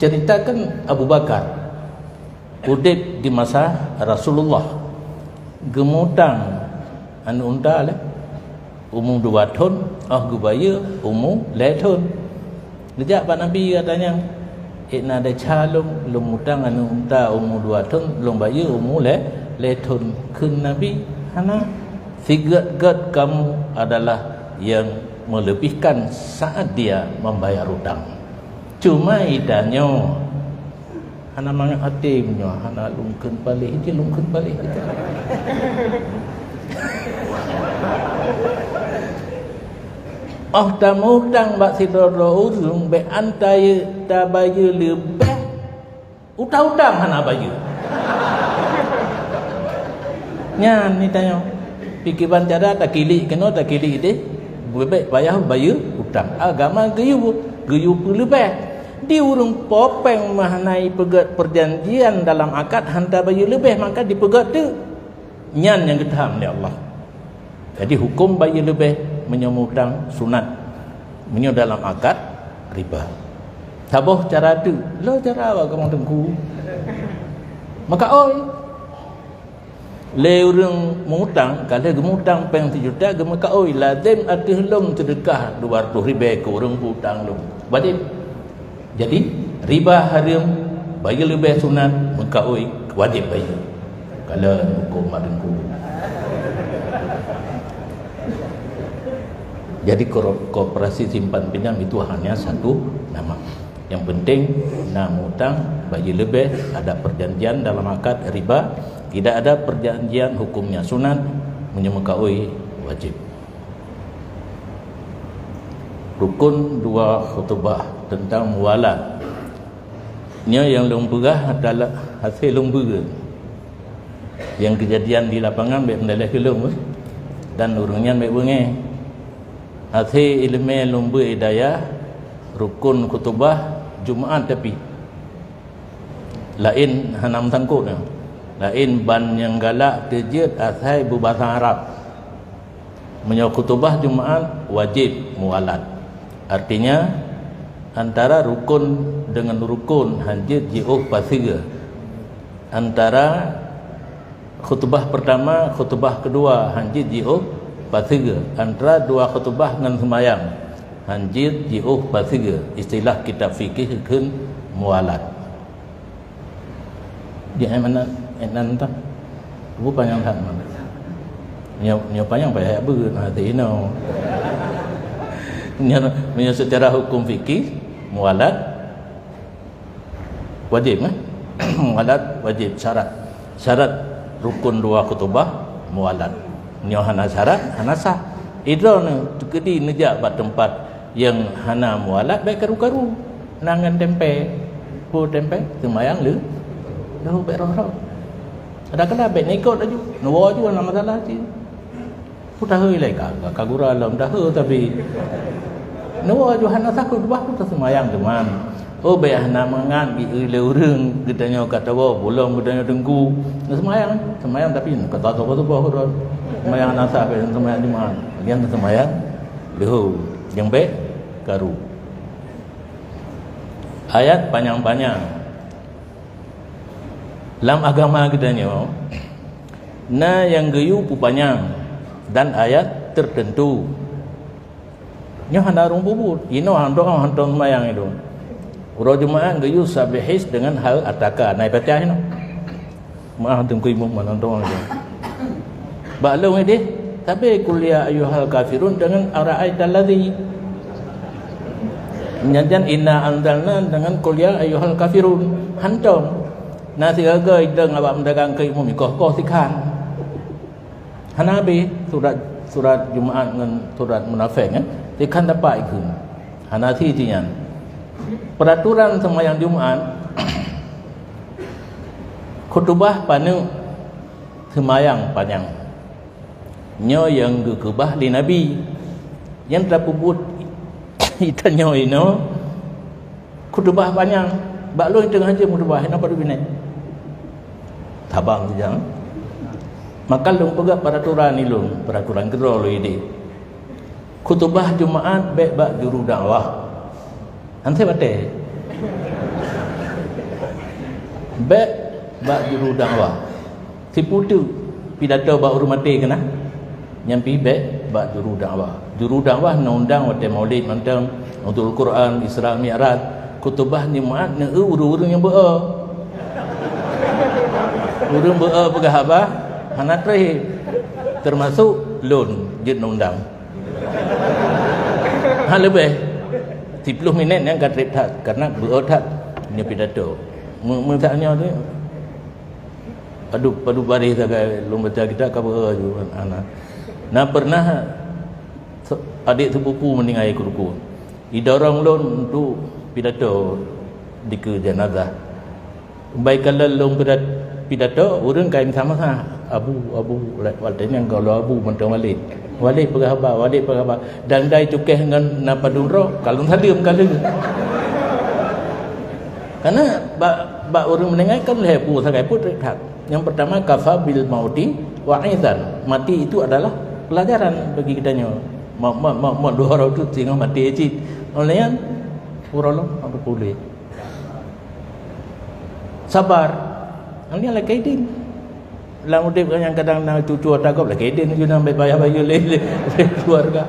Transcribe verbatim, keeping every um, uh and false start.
Ceritakan Abu Bakar, udeb di masa Rasulullah, geumutang aneuk unta lé, umu dua thon, 'oh geubayeue umu lhée thon. Geujak bak Nabi, geutanyong, "Ék na desya lôn, lôn mutang aneuk unta umu dua thon, lôn bayeue umu lhée, lhée thon?" Kheun Nabi, "Hana, sigét-gét kamu adalah yang melebihkan saat dia membayar utang." Cuma itanyoe hana mangat até meunyoe hana lungkheun paléh, jih lungkheun paléh. 'Oh tamutang bak sidroe-droe ureuëng, bék antai tabayeue leubeh utang-utang hana bayeue. Nyan itanyoe. Pikeran cara takilik keunoe, takilik ideh, beubaih payah bayeue utang. Agama geuyue, geuyue peuleubeh. Di ureuëng po péng meuhana ipeugét peujanjian dalam akad hana bayeue leubeh, maka dipeugét teuk. Nyan nyang geutham lé Allah. Jadi huköm bayeue leubeh meunyoe mutang sunat. Meunyoe dalam akad riba. Saboh cara teuk, lo cara awak kamoe teungku. Maka oi. Lé ureuëng mutang, ka lheueh geumutang péng sijuta, geumeukaôi, "Lazem ateueh lôn seudeukah dua ratus ribée keu ureuëng peutang lôn." Wajéb. Jadi, riba hareuem, bayeue leubeh sunat, meukaôi wajéb bayeue. Kalon huköm mak teungku. Jadi, kor-, koperasi simpan pinjam itu hanya satu nama. Yang penting, na mutang, bayeue leubeh, ada perjanjian dalam akad riba, tidak ada perjanjian hukumnya sunat, meunyoe meukaôi wajéb. Rukun dua khutubah tentang muwalat. Nyoe nyang lôn peugah adalah hasil lôn beuet. Nyang keujadian di lapangan bék meudaleh keu lôn, dan ureuëng nyan bék beungéh. Até iéleumé lôn beuet i dayah, rukun khutubah Jumaat tapi laén hana meusangkot nyan. Laén ban nyang galak teujeuet asai beubasa Arab. Meunyoe khutubah Jumaat wajéb muwalat. Artinya, antara rukun dengan rukun hanjeuet jiôh paseue. Antara khutubah pertama, khutubah kedua hanjeuet jiôh paseue. Antara dua khutubah ngon seumayang hanjeuet jiôh paseue. Istilah kitab fikih kheun muwalat. Di mana enan ta? Bu panyang that mana? Nyo, nyo panyang payah beuet hati ino. Nyo, nyo secara hukum fikih muwalat wajib, eh? Muwalat wajib syarat. Syarat rukun dua khutubah muwalat. Nyo hana syarat, hana sah. Idroe neu teukeudi neujak bak teumpat nyang hana muwalat bék karu-karu. Na ngon tempe. Peue tempe? Seumayang lé. Lheuh bék roh-roh. Kadang-kadang bék neukot laju. Neuwoe ju hana masalah cit. Peue taheu ilée ka, ka gura lom taheu tapi. Neuwoe ju hana takot bah peue seumayang teuma. Oh bék hana mangat geue lé ureuëng geutanyoe ka tawoe, bulom geutanyoe teungku. Seumayang, seumayang tapi ka tawoe suboh-suboh ureuëng. Seumayang hana sah bék seumayang Jumaat. Lagian seumayang leuhô nyang bék karu. Ayat panyang-panyang. Lam agama geutanyoe, na nyang geuyue peupanyang dan ayat teuteuntu. Nyoe hana ureuëng peubuet. Inoe hantong, hantong seumayang itu. Uroe Jumaat geuyue sabihis dengan hal ataka. Na ibaca inoe. Maaf teungku imum mantong aja. Bak lôn ideh, sabe qul ya ayyuhal kafirun dengan ara'aital ladzi. Nyan-nyan inna anzalna dengan qul ya ayyuhal kafirun. Hantong. Na sigaga idong awak meudagang keu imum ikoh-koh sikhan. Hana habéh surat, surat Jumaat ngon surat Munafék, eh? Sikhan dapat ikheun. Hana si nyan. Peraturan seumayang Jumaat, khutubah paneuk, seumayang panyang. Nyoe nyang geukeubah lé Nabi. Nyang tapeubuet itanyoe inoe khutubah panyang. Bak lôn teungoh jeuem khutubah, inoe padub binéh. Tabang sijang. Maka lôn peugah peraturan ilôn, peraturan keudroe lôn ideh. Khutubah Jumaat bék bak juru dakwah. Hana batée. Bék bak juru dakwah. Sipu teuk pidato bak ureuëng maté keunan, nyan pih bék bak juru dakwah. Juru dakwah na undang watée maulid mantong, Nuzul Quran, Isra Mi'raj, khutubah Jumaat, neu ureuëng-ureuëng nyang beu-o. Ureuëng beu-o peugah haba hana treb, teumasok lôn jeuet na undang. Ha leubeh siploh minét nyan ka treb that, karena beu-o that nyoe pidato. Me-, meusa nyoe tu, aduh, padub baréh sagai lôn baca kitab ka beu-o ju aneuk. Na pernah se-, adék sepupu meuninggai keu ruku. Idorong lôn untuk pidato dikeue jenazah. Bai kalon lôn pida-, pidato, ureuëng ka meusa-meusa, "Abu, Abu," watée nyan gohlom Abu mantong Walid. Walid peugah haba, Walid peugah haba. Dan dai cukéh ngon na padub droe, ka lôn saleuem ka lheueh. Karena bak, bak ureuëng meuninggai kan lhée peue sagai peue treb that. Yang pertama, kafa bil mauti wa'izan. Mati itu adalah pelajaran bagi kita nyoe. Mak, mak, mak, mak dua orang tu singoh mati cit. Oleh nyan, ureuëng apa boleh. Sabar. Ini lagée deh. Lam udeb nyang kadang na cucu ata gob lagée deh, ju nang payah bayeue lé, lé, lé keluarga.